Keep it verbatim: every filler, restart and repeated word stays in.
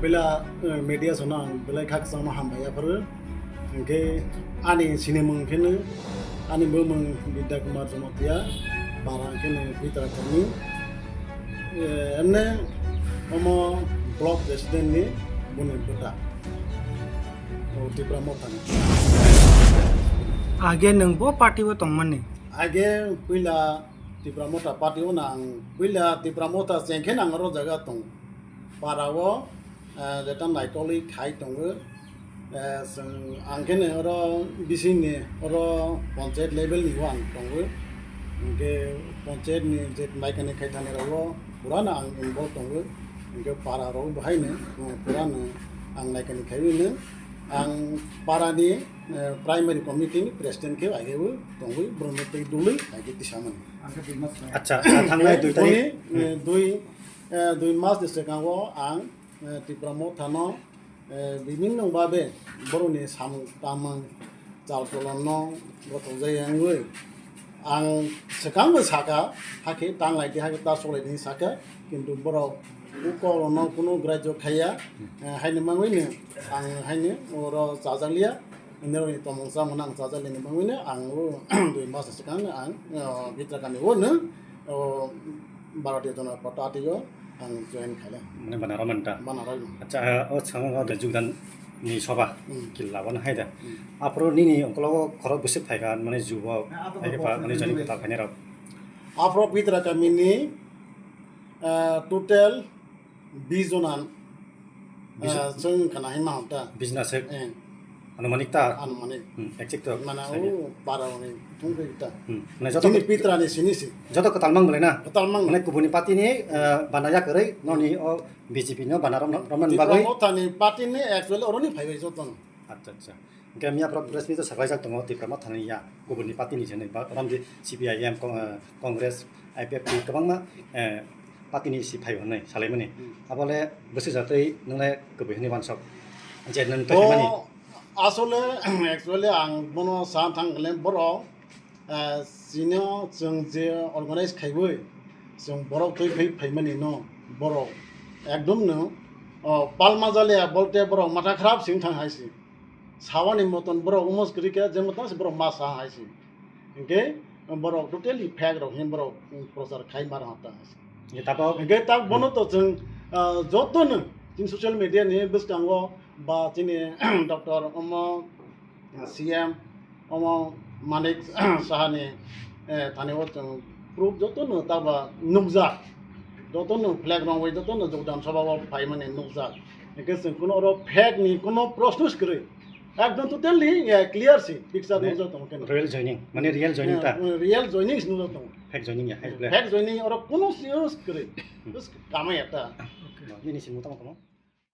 Puila, eh, media sono ang belai khakchangma hambai yapharo. Hwnkhe ani sinimung khe no, ani bumung Bidya Kumar Jamatia, para khe no Pitra Kami. Eh, emne omo block president ni boni bwta. O Tipra Motha ni. Age nwng bo party o tongmani? Age puila Tipra Motha party o nang, puila Tipra Motha chengkhe nang oro jaga tong. Para o, eh, jeta naitoli khai tongo. Eh, chwng, ang khe ni oro bising ni oro panchayat level ni o ang tongo. Hwnkhe panchayat ni je naikani khai thani rok o pura no ang involve tongo. Hwnkhe para rok bahai no, eh, pura no ang naikani khai wi no. Ang para ni, eh, primary committee ni president khe age o tongwi, borok no tei dului age tisamani. Acha, thangnai dui tarikh. Boni, eh, dui, eh, dui mas ni swkango ang, eh, Tipra Motha no, eh, bibinno babe borok ni samung tamung chal cholon no gothok jai wngwi ang swkang bo saka, hakhe tanglai di, hakhe ta soklai di saka, kintu borok o kok rok no kunu grajyo khaiya, eh, haini mangwi no ang haini oro chajakliya. Nini rokni tongmung chamung no ang chajakliya ni mangwi no ang o dui mas swkang ang, eh, Bitra Kami o no, o Bharatiya Janata Party o ang join khaile. Mane bana rw manta. Bana rw. Acha, o chwng o de jugdan ni soba Hmm. killa bo hai da. Hmm. Aphuru nini ongkologo khorok bwswk phaikha, mane jubo, Ah, ato hai khe bo pa, mane joining kwtal khainai rok. Aphuru Bitra Kami ni, ah, total bis jona, bis ah, chwng kana hai ma hota. Bis na sek. Eh. Anumanik ta? Anumanik. Hmm, exact to. Mana o para oni thung ke ta. Hmm. Mane joto Jini pitra ni sini si. Joto kwtal mang bolai na? Kwtal mang. Mane kubuni party ni, eh, bana ya kwrwi, noni o B J P no bana rom, romna Tipra bagwi. Motha ni party ni actually oroni phaibai joto no. Acha, acha. Hingke miya borok press meet o saklaijak tongo, Tipra Motha ni ya, kubuni party ni jene ba, romdi C P I M, Con-, eh, Congress, I P F T kwbangma, eh, party ni si phai hwnwi salaimani. Hmm. Abole bwswk jatwi nwngle kubui hwnwi wansok. Je nwn to himani. Asole, actually, ang bono sa thang kle borok, eh, sino chwng je organize khaiwi, chwng borok twi phai phaimani no, borok ekdom no, oh, palma jale bolte borok matha kharap sing thang hai si. Sawani moton borok umos kwrwi khe, je moton se borok ma sa hai si. Hingke borok totally fake rok hin borok prochar khai mar hata hai si. Ye tabo. Hingke ta bono to chwng, ah, joto no chini social media ni bwskango ba chini doctor omo C M omo Manik Saha ni, eh, thani o chwng proof joto no ta ba nukjak. Joto no flag rong bai joto no jogdan sabha o phaimani nukjak. Hingke chwng kuno oro fake ni kuno proshno se kwrwi. Ekdom totally, eh, clear si picture Mane nukjak tongo keno. Real joining, mane real joining ta? Eh, real joining si nukjak tongo. Fake joining ya, fake Eh, flag. Fake joining oro kuno si use kwrwi. Hmm. Just kama ya ta. Nini si mutang tamo?